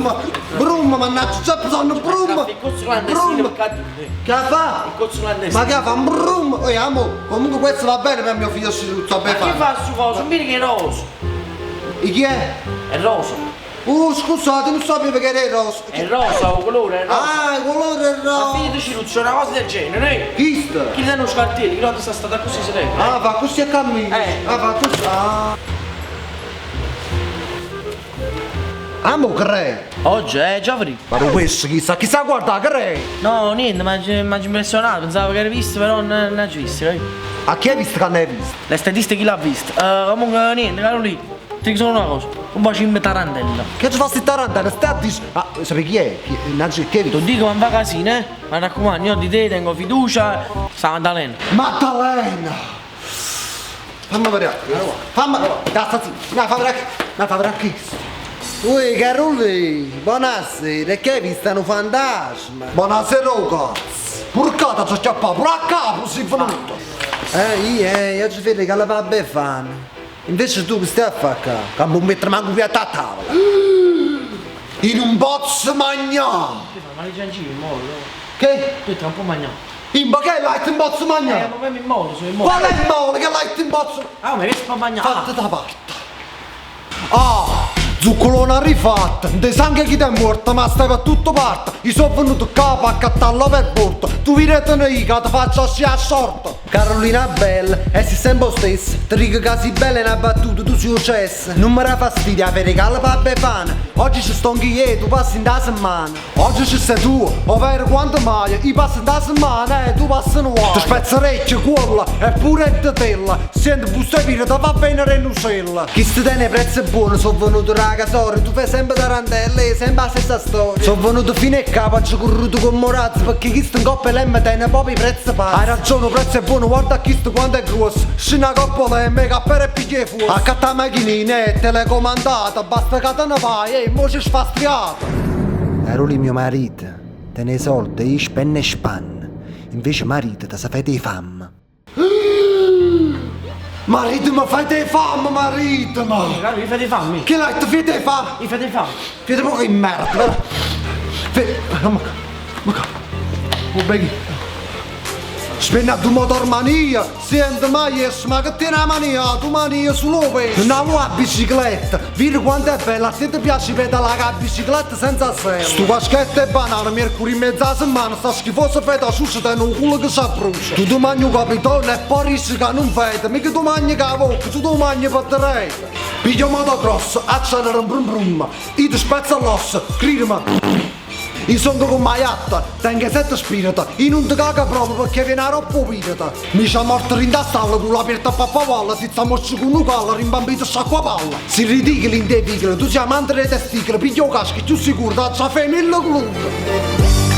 Brum! Brum, mannaggia, già bisogno brum! Brum! Che fa? Ma che fa? Brum! Oi amo, comunque questo va bene per mio figlio Ciruzzo, Ma che fa stu coso? Non vedi che è rosa? E chi è? È rosa. Oh, scusate, non sapevo che era rosa. È rosa, o colore è rosa. Ah, il colore è rosa. Ma figlio di Ciruzzo, una cosa del genere, eh? Chi sta? Chi dà uno scartiere, chi non sta stata così se lei. Ah, fa così a cammino. Eh. Ah, fa così. Ah. Amo cre. Oggi è già fritto. Ma questo chissà, chissà guarda cre. No, niente, mi ha impressionato, pensavo che era visto, però non l'ho visto, capito? A chi hai visto che non hai visto? Le statistiche chi l'ha visto? Comunque niente, caro lì, ti dico solo una cosa, un po' in tarantella. Che ci fa sti tarantella? Stai a dire... Ah, sai chi è? Chi, innanzi, chi hai visto? Ti dico, ma non fa casino, eh? Ma raccomando, io di te tengo fiducia, sta Maddalena. Maddalena! Fammi vedere, fammi... Dai, sta zitto, no, fammi vedere, no, fammi vedere chi. Ui, Carolì, buonasera, che hai visto un fantasma? Buonasera, oh, cazzo! Porcata, ci ho acchiappato, pure a capo sei venuto! Io, io ci vedo che la va befana. Invece tu che stai a fare qua? Che non mettere manco piatto a tavola. In un posso mangiare! Ma li giangini in modo? Che? Tu tra un po' mangiare. In che l'hai in posso mangiare? Ma poi mi immolo, sono in modo. Qual è il mole che l'hai in posso? Ah, ma che si può mangiare? Fatta da parte. Ah! Zuccolona rifatta, non ti sa anche chi ti è morta, ma stai per tutto parte. Io sono venuto qua per accattarlo per porto. Tu viretene io che ti faccio asciare a sorte. Carolina bella, e sei sempre lo stesso. Ti dico che sei bella è una battuta, tu sei un cesso. Non mi dà fastidio avere calma per Befana. Oggi ci sto anche io, tu passi in da settimana. Oggi ci sei tu, ovvero quanto mai. Io passo in da settimana e tu passi in guai. Ti spezzo orecchie, cuolla, e pure tetella. Senti, busta e vira, ti va bene renusella. Chi sti tiene prezzo buono, sono venuto raga, sorry, tu fai sempre tarantelle, è sempre la stessa storia. Sono venuto fino a capo, ci ho corruto con Morazzo, perché chi sta in coppa e l'M tiene proprio i prezzi pazzi. Hai ragione, il prezzo è buono, guarda chi sta quanto è grosso. Scena coppola e mega per e piglia fuoco. A catta macchinina è telecomandata, basta che te ne vai e mo ci sfastriata. Ero lì mio marito, te ne soldi, io spenne e spanne. Invece marito ti sa fai di fame. Marito, ma fai te fame, marito, ma! Caro, mi fai fame? Che l'hai fai te fame? Mi fai fame? Fai poco in merda, vero? Fai... Ma... Ma... Oh, beghi. Spenna tu motor mania, senti mai es, ma che tiene la mania, tu mania sull'ove. Non avevo la bicicletta, vedi quanto è bella, a te ti piace pedalare la bicicletta senza sella. Sto caschetto è banana, mercoledì in mezza settimana, sta schifosa feta suscia te un culo che si abbrucia. Tu ti mangi un capitone e poi rischi che non vedi, mica tu mangi che la bocca, tu ti mangi per te. Piglio motocross, accelera un brum brum, io ti spezzo l'osso, cridimi. Io sono con maiatta, tengo sette spirito, io non ti caga proprio perché viene a roba pirata. Mi c'è morto in stalla con l'aperta a pappavalla, si sta morso con un callo, rimbambito sciacqua palla. Si ridicoli in te piccoli, tu sei amante dei testicoli, piglio caschi, tu sicuro, da c'ha fai mille club.